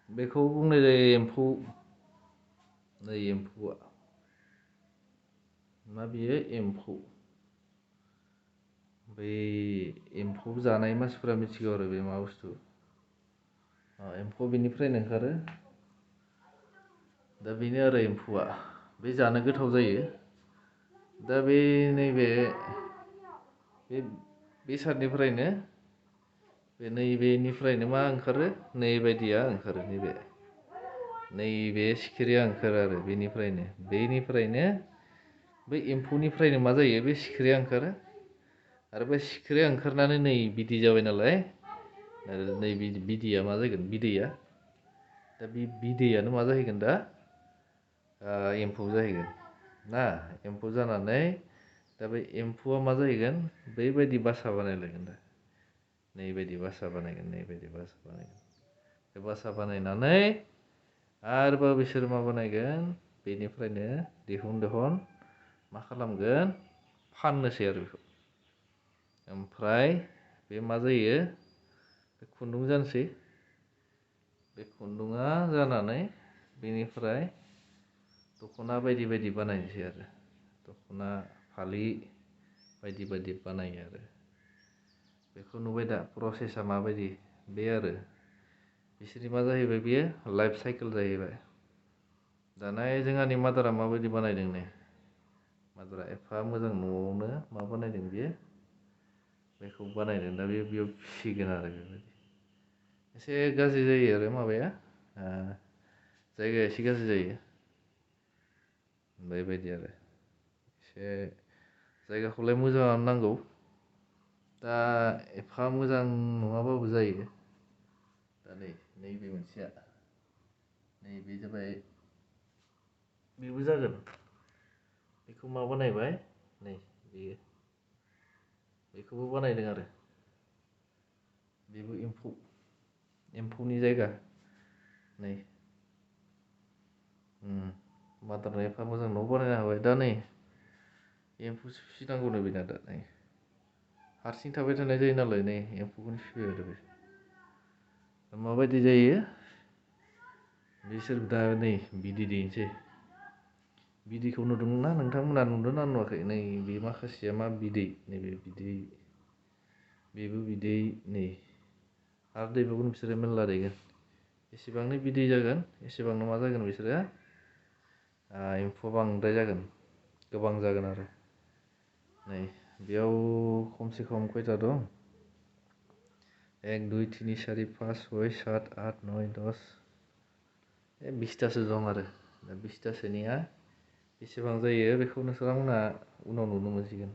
बेखौ बुंनाय जायो एम्फौ। नै एम्फौआ मा बियो एम्फौ। बै एम्फौ जानाय मानसिफोरा मिथिगौ आरो बे मा बुस्थु। एम्फौ बेनिफ्रायनो ओंखारो। दा बेनो आरो एम्फौआ बे जानो गोथाव जायो। दा बे नैबे बे बेसादनिफ्रायनो बे नैबेनिफ्रायनो मा ओंखारो नैबायदिया ओंखारो नैबे सिखिरिया ओंखारो आरो बेनिफ्रायनो बै एम्फौनिफ्रायनो मा जायो बे सिखिरिया ओंखारो आरो बे सिखिरिया ओंखारनानै नै बिदै जाबाय नालाय आरो नै बिदैया मा जागोन बिदैया दा बे बिदैयानो मा जाहैगोन दा एम्फौ जाहैगोन ना एम्फौ जानानै दा बे एम्फौआ मा जाहैगोन बैबायदि बासा बानायलायगोन दा नैबायदि बासा बानायगोन बे बासा बानायनानै आरोबाव बिसोर मा बानायगोन बेनिफ्रायनो दिहुन मा खालामगोन फाननोसै आरो बेखौ ओमफ्राय बे मा जायो बे खुन्दुं जानोसै बे खुन्दुङा जानानै बेनिफ्राय दख'ना बायदि बायदि बानायनोसै आरो दख'ना फालि बायदि बायदि बानायो आरो बेखौ नुबाय दा प्रसेसा माबायदि बे आरो बिसोरनि मा जाहैबाय बेयो लाइफ साइकेल जाहैबाय दाना जोंहानि मादारा माबायदि बानायदों नै मादारा एफा मोजां न'आवनो मा बानायदों बियो बेखौ बानायदों दा बेयाव फिसिगोन आरो बेबायदि एसे गाज्रि जायो आरो माबाया जायगाया एसे गाज्रि जायो बेबायदि आरो एसे जायगाखौलाय मोजाङानो नांगौ दा एफा मोजां नङाबाबो जायो दा नैबे मोनसेया नैबे जाबाय बेबो जागोन बेखौ मा बानायबाय नै बेयो बेखौबो बानायदों आरो बेबो एम्फौनि जायगा नै मादारनो एफा मोजां न' बानायना होबाय दा नै एम्फौसो फिसिनांगौनो बेना दा नै हारसिं थाबाय थानाय जायो नालाय नै एम्फौखौनो फिसिबाय आरो बे माबायदि जायो बिसोर दा नै बिदै दैनोसै बिदैखौ नुदोंना नोंथांमोना नुदोंना नुवाखै नै बे माखासेया मा बिदै नैबे बिदै बेबो बिदै नै आरो दैबावगोन बिसोरो मेरला दैगोन एसेबांनो बिदै जागोन एसेबांनो मा जागोन बिसोरो एम्फौआ बांद्राय जागोन गोबां जागोन आरो नै बेयाव खमसे खम खयथा दं 1 2 3 4 5 6 7 8 9 10 20तासो दं आरो दा 20तासोनिया बेसेबां जायो बेखौ नोंथांमोनहा उनाव नुनो मोनसिगोन